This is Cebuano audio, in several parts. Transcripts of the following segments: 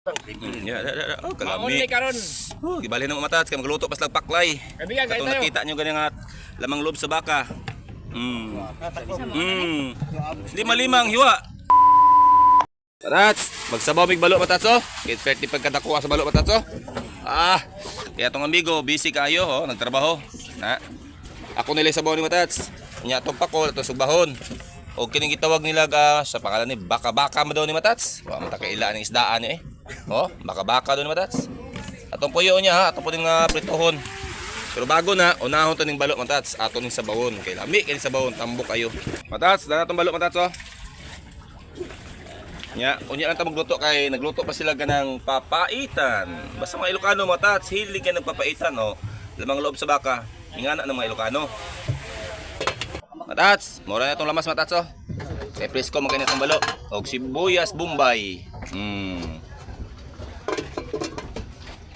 Yeah. Oh, Maon ni kalami. karon. Oh, gibalhin na mo, matats kay magluto pas lag paklay. Kaibigan, kain Katong tayo. nakita nyo ganyan nga lamang loob sa baka. Lima-lima ang hiwa. Matats, magsabaw mig balo, matats, oh. Kit pwede pagkadakuha sa balo, matats, oh. Ah, kaya tong amigo busy kayo, oh, nagtrabaho. Na. Ako nila sabaw ni matats. Nya atong pakol, atong sugbahon. O kining gitawag nila ga sa pangalan ni baka-baka mo daw ni matats. Wa man ta kaila ning isdaan ni eh. Oh, baka-baka daw ni matats. Atong puyo niya ha, atong po ning prituhon. Pero bago na, unahon to ning balo, matats, ato ning sabawon. Kay lami kay sabawon, tambok kayo. Matats, dana tong balo, matats, oh. Nya, unya lang ta magluto kay nagluto pa sila ganang papaitan. Basta mga Ilocano, matats, hilig ka nagpapaitan, oh. Lamang loob sa baka. Ingana ng mga Ilocano. Matats, mura na itong lamas, matats, oh. Kay presko man kay itong balo. Og sibuyas bombay.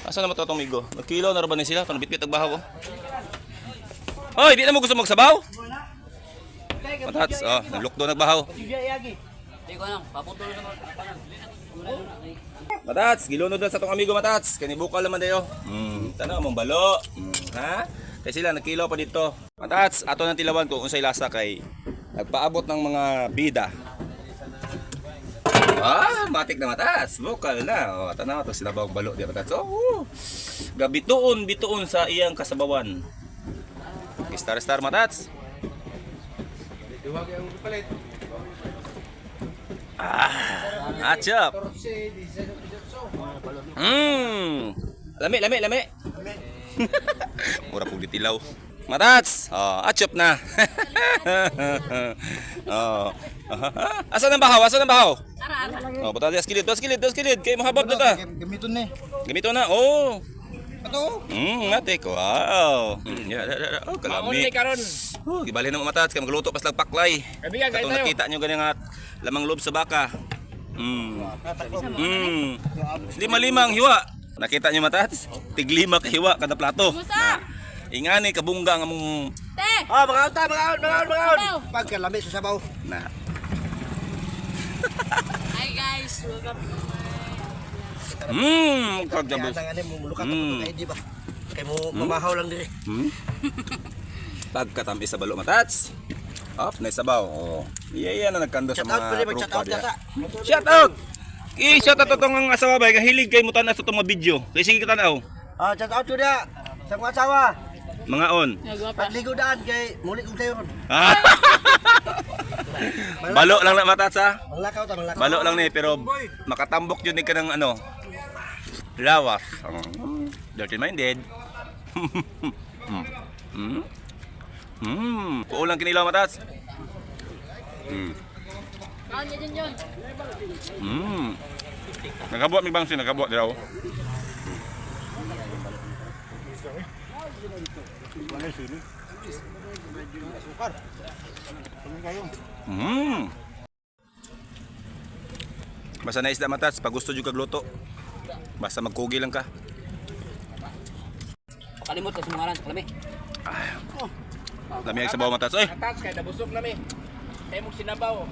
Asa naman to itong migo? Nagkilo na ra ba ni sila? Itong bitbit ang bahaw ko. Hoy, di na mo gusto magsabaw? Matats, oh, naglukdo nagbahaw. Matats, gilunod na sa tong amigo, matats. Kanibukal naman dayo. Tanaw mong balo. Ha? Kay sila nagkilo pa dito. Matats, ato nang tilawan kung unsay lasa kay nagpaabot ng mga bida. Ah, matik na, matats. Bukal na. Oh, tanaw to sila bawang balo di matats. Oh, oh. Gabituon bituon sa iyang kasabawan. Star star, matats. Ah, achap. Lami, lami, lami. Mura pong ditilaw. Matats! Oh, achop na. Oh. Asa nang bahaw? Asa nang bahaw? Oh, buta dias kilid, dias kilid, dias kilid. Kay mahabab na ta. Gamiton ni. Gamito na. Oh. Ato. Natik. Wow. Yeah. Oh, Maon ni kalami. karon. Oh, gibalhin na mo, matats kay magluto pas lag paklay. Kaibigan, kain Katong tayo. nakita nyo ganyan nga lamang loob sa baka. Lima-lima ang hiwa. Nakita nyo, matats? Tiglima ka hiwa kada plato. Musa! Ingani kabungga ang among Te! Ah, mga ta, mga mga mga. Sabaw! Pagkalami sa sabaw. Na. Hi guys! Welcome to my Kagdabos. Kaya ani mo mulukat kay di ba? Kay mo mamahaw lang diri. Pagkatamis sa balo, matats. Up, na sabaw. Oh. Iya, iya na nagkando sa Shout out mga pala, mag-shout tropa out diha. yata. Shout out! I-shout out itong ang asawa ba? Kahilig kay mo tanas itong mga video. Kaya sige ka tanaw. Ah, shout out ko dia sa akong asawa. Mga on. Nagawa pa. Pagligo daan kay muli kong sayo. Ah. Balo lang na, matats, ha. Manglakaw ta, manglakaw. Balo lang ni pero makatambok yun ni ka ng ano lawas. Dirty minded. Kuulang kinilaw, matats. Kaon niya dyan yun. Nagabuat mi bangsi, nagabuat diraw. Basta na isda, matats, pag gusto jud kag luto. Basta magkugi lang ka. Kalimot ka sa mga ran, kalami. Lami ang sabaw, matats. Oy, Matats kay nabusog na mi. Kay mong sinabaw.